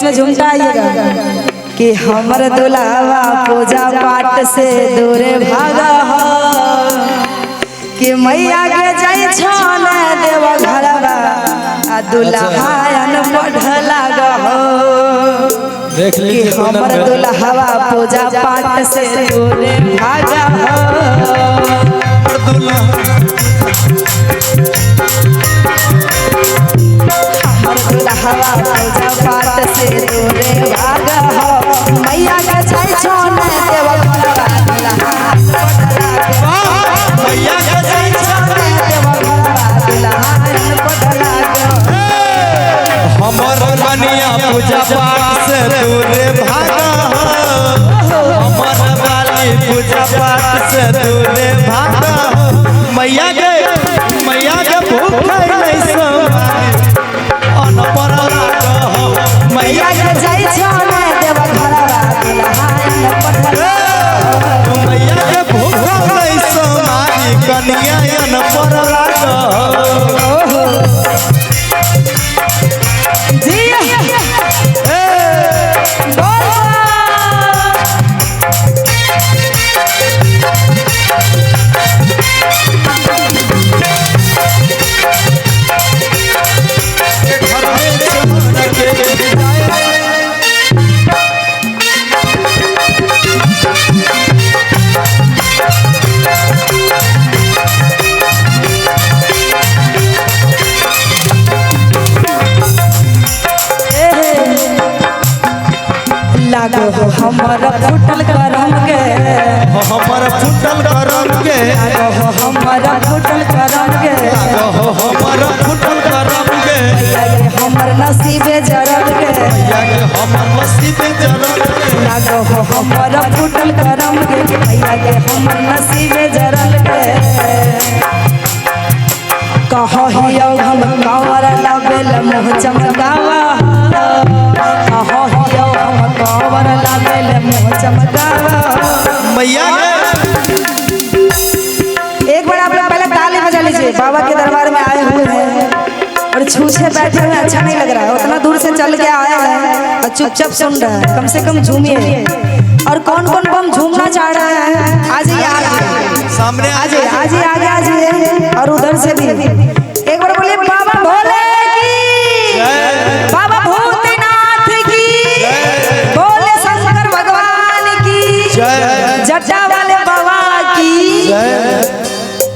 इसमें झुमटा आइएगा कि हमर दुल्हवा पूजा पाठ से दूरे भागा हो कि मैया के जाय छन देव घरवा आ दुल्हा अनपढ़ लाग हो। देख कि लीजिए हमर दुल्हवा पूजा पाठ से दूरे भागा हो। हमर दुल्हवा पूजा पाठ से दूरे भागा हो मैया के जाय छन देव घरवा दुल्हा अनपढ़ लाग हो। मैया के जाय छन देव घरवा दुल्हा अनपढ़ लाग हो। हमर कनिया पूजा पाठ से दूरे भागा हो। हमर बाली पूजा पाठ से दूरे भागा हो। मैया के भूख नहीं समाई अनपढ़ लाग हो। मैया के जाय छन देव घरवा दुल्हा अनपढ़ लाग हो। मैया के भूख नहीं समाई कनिया अनपढ़ लाग हो। जी घर में छोड़ के जाए। लागो हो हमर फूटल करम के, हमर फूटल करम के, लागो हो हमर फूटल करम के, हो हमर फूटल करम के, लगे हमर नसीबे जरल के, मैया के हमर नसीबे जरल के। लागो हो हमर फूटल करम के, भैया के हमर नसीबे जरल के। कहो हम कंवर लाबेल मुँह चमकावा, कहो हम कंवर लाबेल मुँह चमकावा। मैया के एक बार आप लोग पहले ताली बजा लीजिए। बाबा के दरबार में आए हुए हैं और छूछे बैठे हुए अच्छा नहीं लग रहा है। उतना दूर से चल के आया है और चुपचाप सुन रहा है, कम से कम झूमिए। और कौन कौन बम झूमना चाह रहा है आज ही आगे, सामने आज ही आज ही आगे आ जाइए। और उधर से भी एक बार बोलिए बाबा भोले की, बाबा भूतनाथ की, भोले शंकर भगवान की, जटा वाले बाबा की।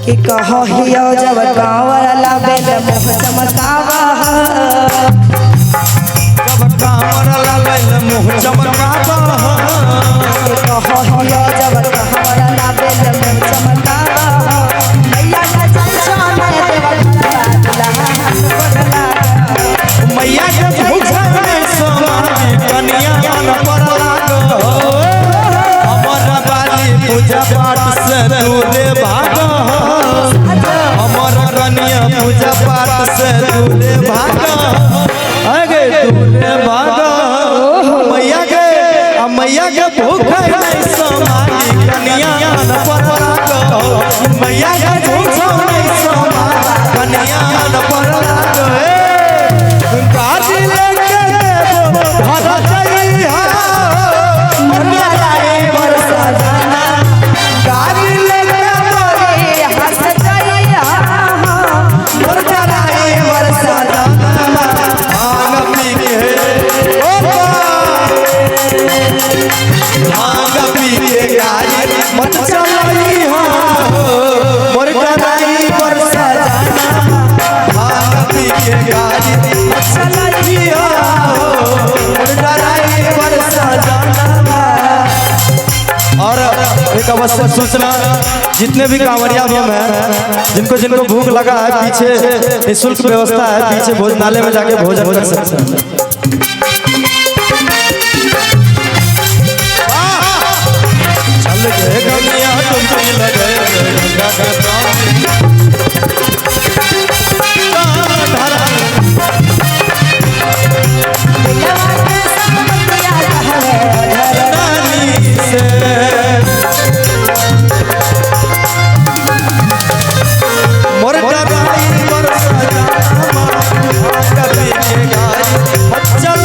कि कहो हियो जब कांवर लाबेल मुँह चमकावा, जब कांवर लाबेल मुँह चमकावा, कि कहो हियो जब कांवर लाबेल मुँह चमकावा। मैया के जाय छन देव घरवा दुल्हा अनपढ़ लाग। मैया के भूख नहीं समाई कनिया अनपढ़ लाग हो। हमर बाली पूजा पाठ से दूरे भाग हो। हमर कनिया पूजा पाठ से दूरे भाग हो। अगे दूरे भाग हो। मैया के मैया के भूख नहीं समाई कनिया अनपढ़ लाग हो। मैया के भूख नहीं समाई कनिया अनपढ़ लाग हो। गाड़ी लेके देबो घर जइहा मुर्गा लाए बरसा जाना, गाड़ी लेके मोरे हंस जाइया, मुर्गा लाए बरसा जाना। भांग पी के ओ भांग पी के गाड़ी मत चलइहा मुर्गा लाए बरसा जाना। भांग पी के गाड़ी मत चलइहा मुर्गा लाए बरसा जाना। और एक अवश्य सूचना, जितने भी कांवरिया बम हैं, जिनको जिनको भूख लगा है, पीछे निःशुल्क व्यवस्था है, पीछे भोजनालय में जाके भोजन कर सकते हैं। चल गए गंगा डुबकी लगे गंगा के पानी। दिलवा के संपतिया कहवे रानी से मोर डराई बरसा जामा, भांग पी के गाड़ी चल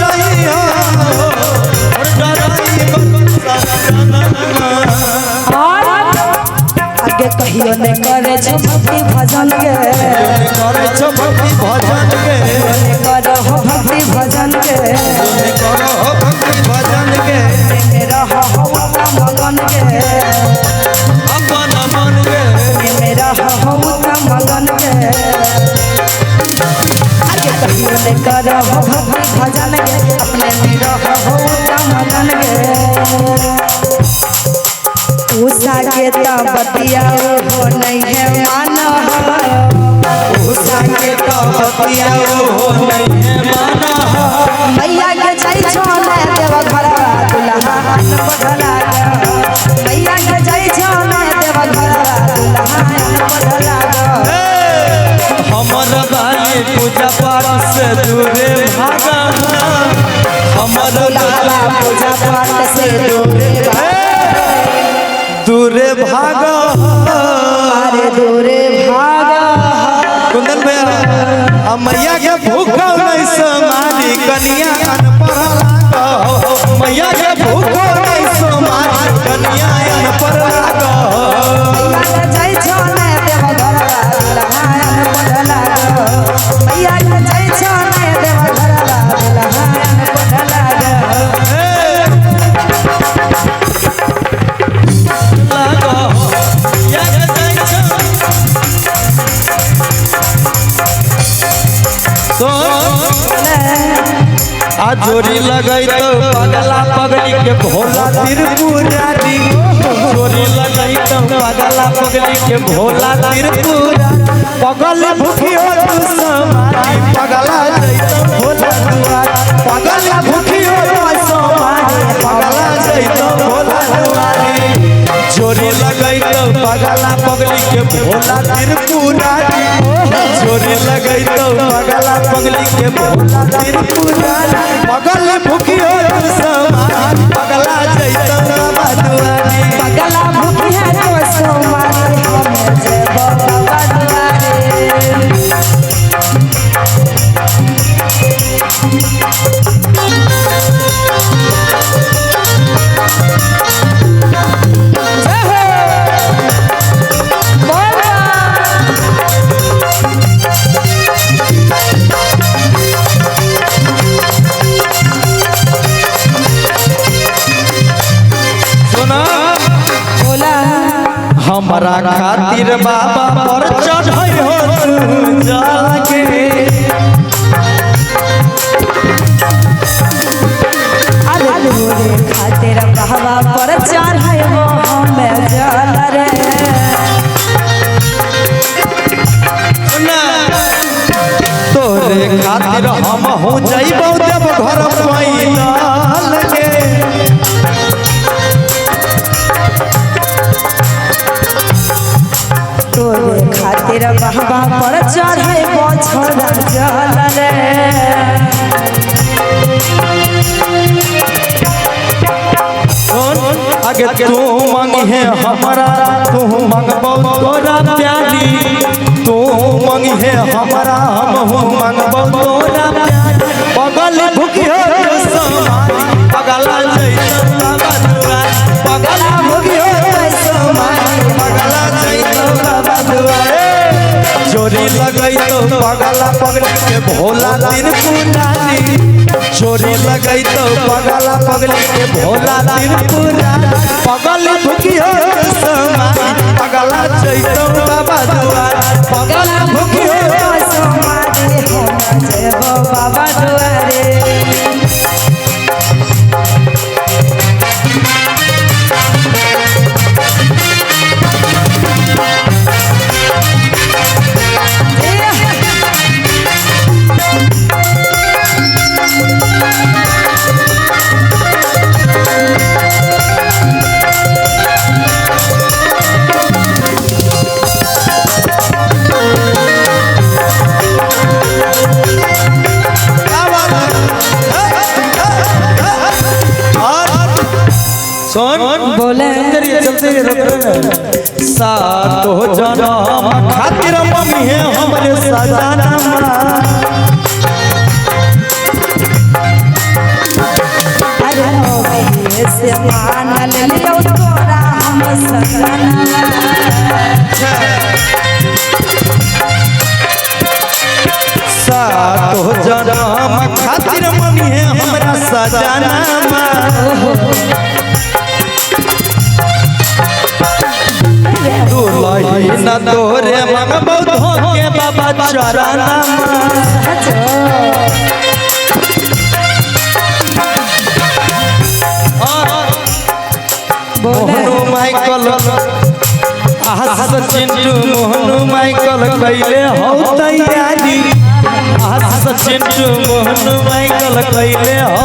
कर हो भक्ति भजन गे, अपने में रह हो मगन गे। उषा के त बतिया हो नहीं है माना, उषा के त बतिया हो नहीं है माना। मैया के जाई छो ने देव घरवा दुल्हा अनपढ़ लाग, मैया के जाई छो ने देव घरवा दुल्हा अनपढ़ लाग। हमर बाली पूजा पाठ से दूरे भागा, हमर दुल्हा पूजा पाठ से दूरे भागा, दूरे भागा, अरे दूरे भागा। कुंदन भैया मैया के भूखो नहीं समारी कनिया अनपढ़ लाग, मैया के भूखो नहीं समारी कनिया अनपढ़ लाग। मैया के जाई छो ने देव घरवा दुल्हा अनपढ़ लाग, मैया के जाई छो ने देव घरवा दुल्हा अनपढ़ लाग। आ जोरी लगई तो पगला पगली के भोला त्रिपुरारी, जोरी लगई तो पगला पगली के भोला त्रिपुरारी। पगल भूखी हो तू समारी पगला जइतो भोला दुआरी, पगल भूखी हो तू समारी पगला जइतो भोला दुआरी। जोरी लगई तो पगला पगली के भोला त्रिपुरारी, जोरी लगई तो पगला पगली के भोला त्रिपुरारी। पगल भूखी हो तू समारी पगला जइतो बाबा दुआरी, पगला भूखी है तो सोमारी हम जयबो बाबा दुआरे। जय हो बोल। सुना बोला हमारा खातिर बाबा पर चढ़ई हो तू जल के, अरे तोरे खातिर बाबा पर चढ़ाइबो हमें जल रे। सुना तोरे खातिर हम हो जइबो देव घर पैदल के, तोरे खातिर बाबा पर चढ़ाइबो छोड़ा जल रे। सुन आगे तू मांगी है हमारा तू मांगबो तोरा प्यारी, तू मांगी है हमारा हम हो मांगबो तोरा प्यारी। पगल भूखी हो तू समारी पगला जइतो बाबा दुआरी, पगल भूखी हो तू समारी पगला जइतो बाबा दुआरी। चोरी लगई तो पगला पगली के भोला त्रिपुरारी, चोरी लगई तो पगला पगली के भोला त्रिपुरारी। पगल भूखी हो तू समारी पगला जइतो बाबा दुआरी, पगल भूखी हो तो सोमारी हम जयबो बाबा दुआरे। सुन बोले चलते चलते सातो जनम खातिर मम्मी है हमरे सजाना। अरे ओ से मान लियो तोरा हम सजना। सातो जनम खातिर मम्मी है हमरा सजाना। दुलही न तोरे मंगबौ धोके बाबा चरणमा। मोहनु माइकल आस चिंटू मोहनु माइकल कैले हो तैयारी। आस चिंटू मोहनु माइकल कैले हो।